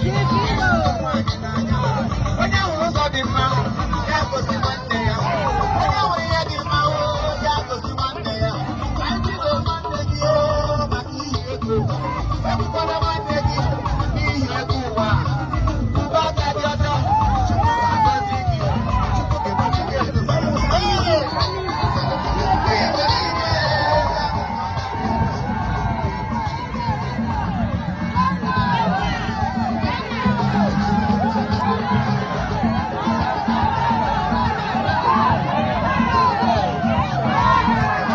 Nwaanyị n'anya. Onye hụrụ ụzọ dị mma, ya gosi nwanne ya. Onye hụrụ ihe dị mma, ya gosi nwanne ya. Ka anyị bido nwanne gị maka ihi ego. Ebukwala nwanne gị n'ihi ego ụwa. Ụba aka dị ọcha, Chukwu ga-agọzi gị. Chukwu ga-ebuli gị elu. Igbo niile.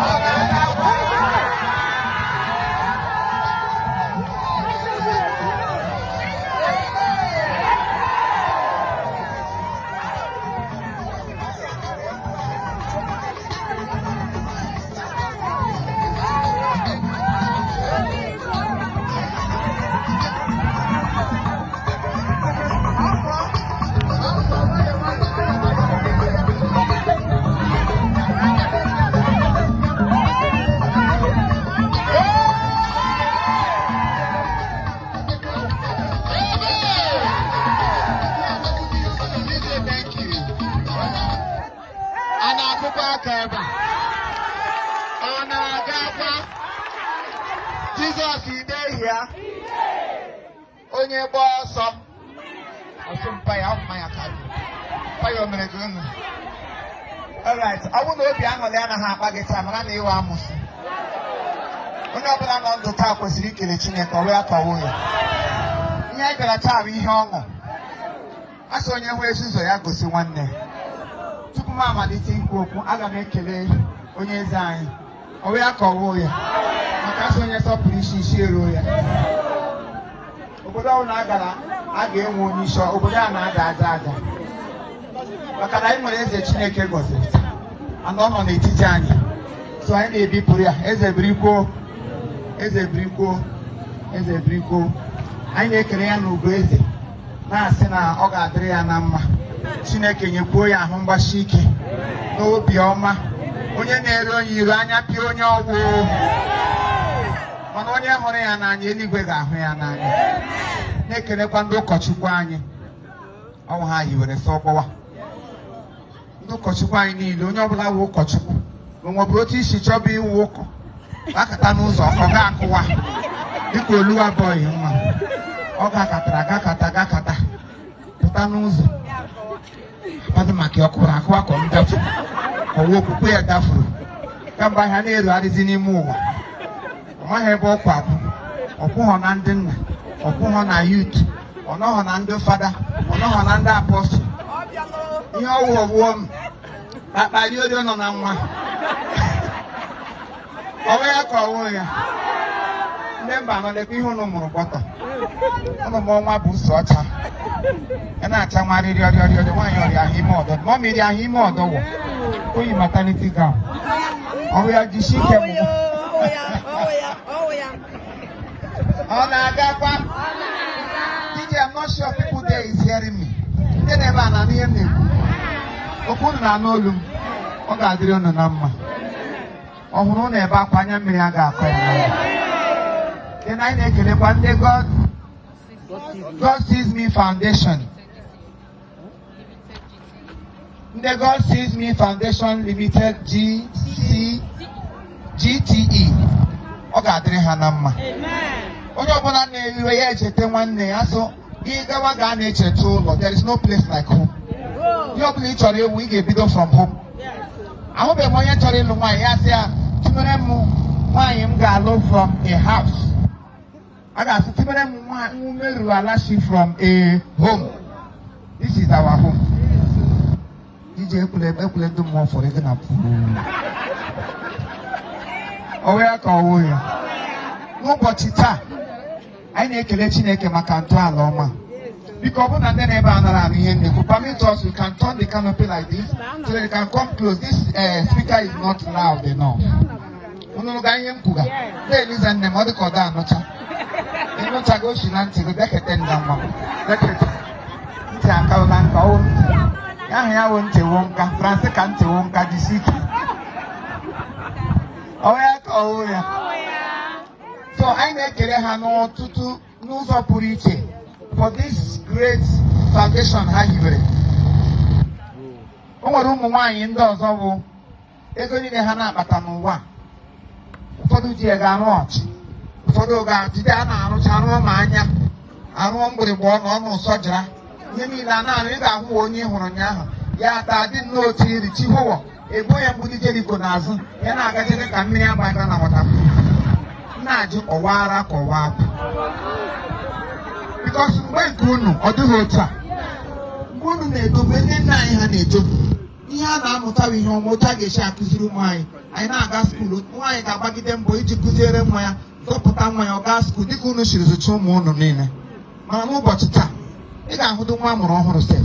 Ọ na-agakwa. Thank you. A na-akụkwa aka ebe a? Ọ na-agakwa? Jizọs idehia onye gba ọsọ ọsọ mpa ya mmanya ka dị mpa ya o mere gị unu. Alright, ọ bụrụ na obi aṅụrị anaghị akpa gị taa, mara na ịwa amụsị. Onye ọbụla nọ ndụ taa kwesịrị ikele Chineke. Ọ ya kọwo ya. Ihe anyị bịara taa bụ ihe ọṅụ. A sị onye hụ ezi ụzọ, ya gosi nwanne. Tupu m amalite ikwu okwu, aga m ekele onye eze anyị. Ọ ya kọwo ya, maka asị onye sọpụrụ isi, isi eruo ya. Obodo ọbụla a gara a ga-enwe onye isi, obodo a na-ada aza aja, maka na anyị nwere eze Chineke gọziri ana ọ nọ n'etiti anyị. So anyị na-ebipụrụ ya. Eze birikwuo, eze birikwuo, eze birikwuo. Anyị na-ekele ya n'ugwu eze, na-asị na ọ ga-adịrị ya na mma. Chineke nyekwuo ya ahụ mgbasi ike n'obi ọma. Onye na-ere onye iro anya pịa onye ọgwụ, mana onye hụrụ ya n'anya, eluigwe ga-ahụ ya n'anya. Na-ekelekwa ndị ụkọchukwu anyị. Ọnwụ ha hiwere sọ ọgbọwa ndị ụkọchukwu anyị niile. Onye ọbụla wụ ụkọchukwu ma nwebụrụ otu isi chọba iwu ụkọ akata n'ụzọ, ọ ga-akụwa dịka oluwa bọyị nwa. Ọ gakatara gakata gakata pụta n'ụzọ kwadụ maka ọ kụrụ akụwa ka ọ dafu ọwa okwukwe ya dafuru. Kamgbe ahịa na-erugharịzi n'ime ụwa, ọ maghị ebe ọ kwụ akwụ. Ọ kwụghọ na ndị nna, ọ kwụghọ na youth, ọ nọghọ na ndị fada, ọ nọghọ na ndị apostle. Ihe ọwụ ọwụọ m akpali orio nọ na nwa ọwụ ya ka ọwụ ya. Ndị mba nọ lekwa ihe unu mụrụ gbọtọ ụnụ mụọ nwa bụ ụsọ ọcha ya na-acha nwa rịrịọ rịọ rịọ. Nwaanyị ọrịa ahụ ime ọdọ ma ọ miri ahụ ime ọdọ wọ oyi maternity gown. Ọwụ ya, jisi ike mụ. Ọ na-agakwa. DJ, I'm not sure people there is hearing me. Ndị na-ebe a na-anụ ihe m na-ekwu? Okwu unu na-anụ olu m. Ọ ga-adịrị unu na mma. Ọ hụrụ unu ebe akwa anya mmiri a ga-akọ ya n'anya. Then anyị na-ekelekwa ndị God Sees Me Foundation, ndị God Sees Me Foundation Limited, GC GTE. Ọ ga-adịrị ha na mma. Onye ọbụla na-eriwe ya echeta nwanne ya, so gị gawa gaa na-echeta ụlọ. There is no place like home. Ihe ọbụla ị chọrọ ewu, ị ga-ebido from home. Ahụbeghị m onye chọrọ ịlụ nwaanyị, ya sị ya tinyere m nwaanyị m ga-alụ from a house. A ga-asị tinyere m nwa meruru ala shi from a home. This is our home. Ije ekwule ekwule, ndị mmụọ fọrọ gị na pụrụ ọwụ ya ka ọwụ ya. N'ụbọchị taa, anyị na-ekele Chineke maka ntọala ọma. Biko, ọ bụrụ na ndị na-ebe a nara anụ ihe m na-ekwu, permit us, we can turn the canopy like this so that they can come close. This speaker is not loud enough. Unu ga ihe m kwuga ndị Eliza nne m, ọ dị ka ọ da anụcha. Ịnụchago oshi na ntị gị, bekete nda mma bekete ntị akawụla nka. Ọwụ ntị ahụ ya wụ ntị wụ nka Francisca, ntị wụ nka. Jisi ike. Ọwụ ya ka ọwụ ya. So anyị na-ekele ha n'ọtụtụ n'ụzọ pụrụ iche. for this great foundation ha hiwere. O nwere ụmụ nwaanyị ndị ọzọ bụ ego niile ha na-akpata n'ụwa, ụfọdụ ji ya ga-arụ ọchị, ụfọdụ ga-ajide a na-arụcha rụọ ma anya arụọ mgbịrịgba ọnụ ọnụ sọjara ihe niile a na-arụ. Ị ga-ahụ onye ị hụrụ ụnyaahụ ya taa dị nnọọ otu iri chihụwọ ebo ya mgbidi Jeriko n'azụ ya na-agajide ka mmiri agbaga na waterproof. Na-ajụ ọwa ara ka ọwa akwa, because mgbe nke unu ọ dịghị otu a. Mgbe unu na-eto, mgbe ndị nna anyị ha na-eto, ihe a na-amụta bụ ihe ọma, otu a ga-esi akụziri ụmụ anyị. Anyị na-aga school, nwaanyị ga-agbagide mbọ iji kụziere nwa ya, zọpụta nwa ya, ọ gaa school dịka unu siri zụcha ụmụ unu niile. Mana n'ụbọchị taa, ị ga-ahụdụ nwa amụrụ ọhụrụ sef,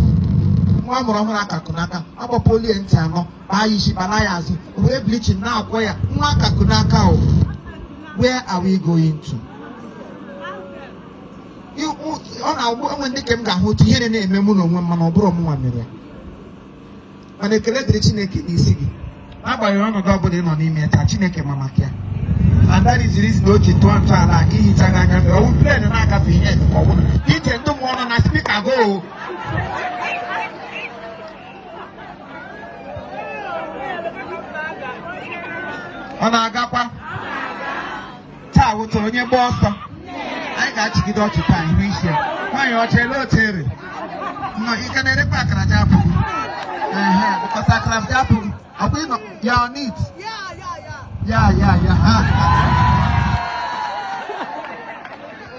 nwa amụrụ ọhụrụ akakụ n'aka, agbapụolie ntị anọ, baa ya isi, bala ya azụ, were bleaching na-akwọ ya. Nwa akakụ n'aka o, where are we going to? Ọ na-agwụ enwe ndị ka m ga-ahụ otu ihere na-eme mụ na onwe m, mana ọ bụrụ ọmụnwa mere ya. Mana ekele dịrị Chineke n'isi gị. N'agbanyeghị ọnọdụ ọbụla ị nọ n'ime ya taa, Chineke ma maka ya, and that is the reason o ji tụọ ntọala ihicha gị anya mmiri. Ọwụ plane na-agafe ihe dịka ọwụ ije ndị mmụọ nọ na speaker go. Ọ na-agakwa taa wụtara onye gba ọsọ. Anyị ga-achịgide ọchị taa ihu isi ya. Nwaanyị ọcha, ele otu ere nọ ike na-erekwa akara ji apụghị ehe, because akara ji apụghị ọkwa ịnọ ya on it. Ya ha.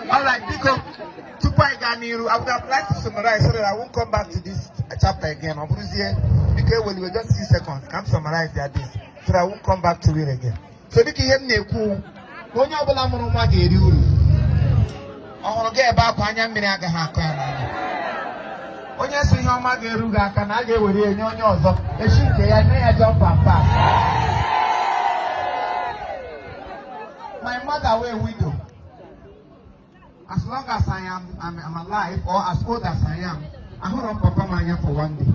All right, biko, tupu anyị gaa n'iru, I would have liked to summarize so that I won't come back to this chapter again. Ọ bụrụzie, biko, eweliwe just few seconds ka m summarize ya this so that I won't come back to it again. So dịka ihe m na-ekwu, na onye ọbụla mụrụ nwa ga-eri uru. Ọ hụrụ gị ebe akwa, anya mmiri agaghị akọ ya n'anya. Onye si ihe ọma ga-eru gị aka na a ga-ewere ya nye onye ọzọ echi nke ya nye ya jump and pass. My mother were widow. As long as I am I'm alive or as old as I am, ahụrụ m papa m anya for one day.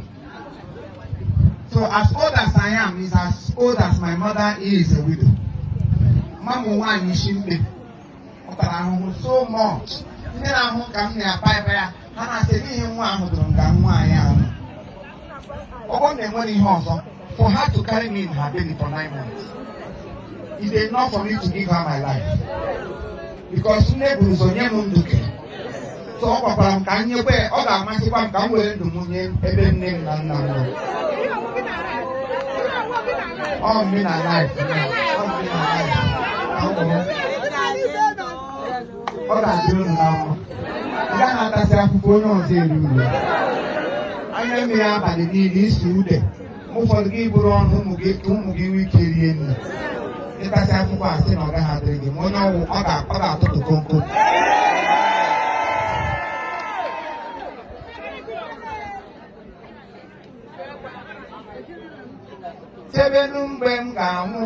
So as old as I am is as old as my mother is a widow. Mama nwaanyị isi mkpe, ọ tara ahụhụ so much. Ndị na-ahụ ka m na-apa ebe ya, ha na-asị n'ihi nwa ahụ dụrụ m ka nwaanyị ahụ. Ọ bụrụ na enwere ihe ọzọ, for her to carry me in her belly for 9 months is enough for me to give her my life. Because nne buru ụzọ nye m ndụ ke. So ọ gwakwara m ka m nyekwa ya, ọ ga-amasịkwa m ka m were ndụ m nye ebe nne m na nna m nọ. Ọ me na life, ọ me na life. Ọ ga-adị unu na mma. Ị gaghị atasị akwụkwọ onye ọzọ eri uru. Anya mmiri abalị niile, isi ude. Mgbe ụfọdụ gị bụrụ ọnụ ụmụ gị ka ụmụ gị nwee ike rie nri. Ịtasị akwụkwọ, asị na ọ gaghị adịrị gị ma onye ọwụ ọ ga-atụtụ komkom. Chebenu mgbe m ga-anwụ,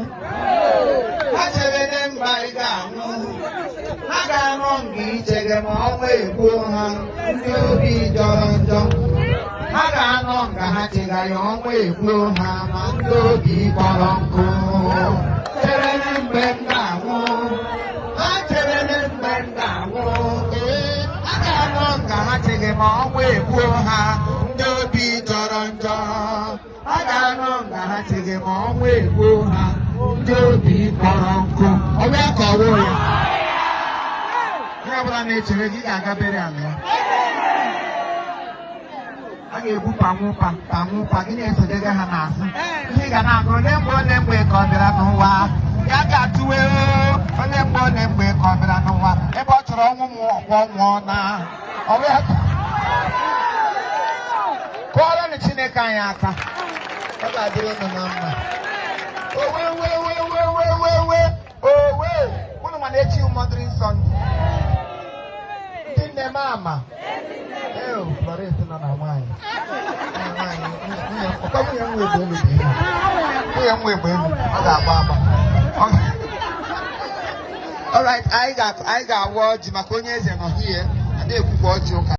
ha chebene mgbe anyị ga-anwụ, ha ga-anọ nga ichege ma ọnwa egbuo ha. Ndị obi jọrọ njọ, ha ga-anọ nga ha chegharị, ọnwa egbuo ha, ma ndị obi kpọrọ nkụ. Chebene mgbe m ga-anwụ, ha chebene mgbe m ga-anwụ. Ee, ha ga-anọ nga ha cheghị ma ọnwa egbuo ha. Ndị obi jọrọ njọ, ha ga-anọ nga ha cheghị ma ọnwa egbuo ha. Ndị obi kpọrọ nkụ. Ọ bụ ya ka ọ wụ ya. Ihe ọbụla na-echere gị ga-aga bere ala ya. A ga-ebu panwụpa panwụpa gị na-esodega ha n'azụ. Ihe ị ga na-agụ, ole mgbe, ole mgbe ka ọ bịara n'ụwa ya ga-atụwe, ole mgbe, ole mgbe ka ọ bịara n'ụwa, ebe ọ chọrọ ọnwụ m ọkwọ nwụọ na ọ bụ ya. Kụọrọnụ Chineke anyị aka. Ọ ga-adịrị unu na mma. Owe we we we we we we owe. Unu mana echi Mothering Sunday. Ndị nne m ama. Ee, Florence nọ na nwaanyị. Ọkwa nwunye m nwe egbe elu bụ ihe. Nwunye m nwe egbe elu, ọ ga-agba agba. All right, anyị ga-awa ọjị maka onye eze nọ hie, a na-ekwukwa ọjị ụka.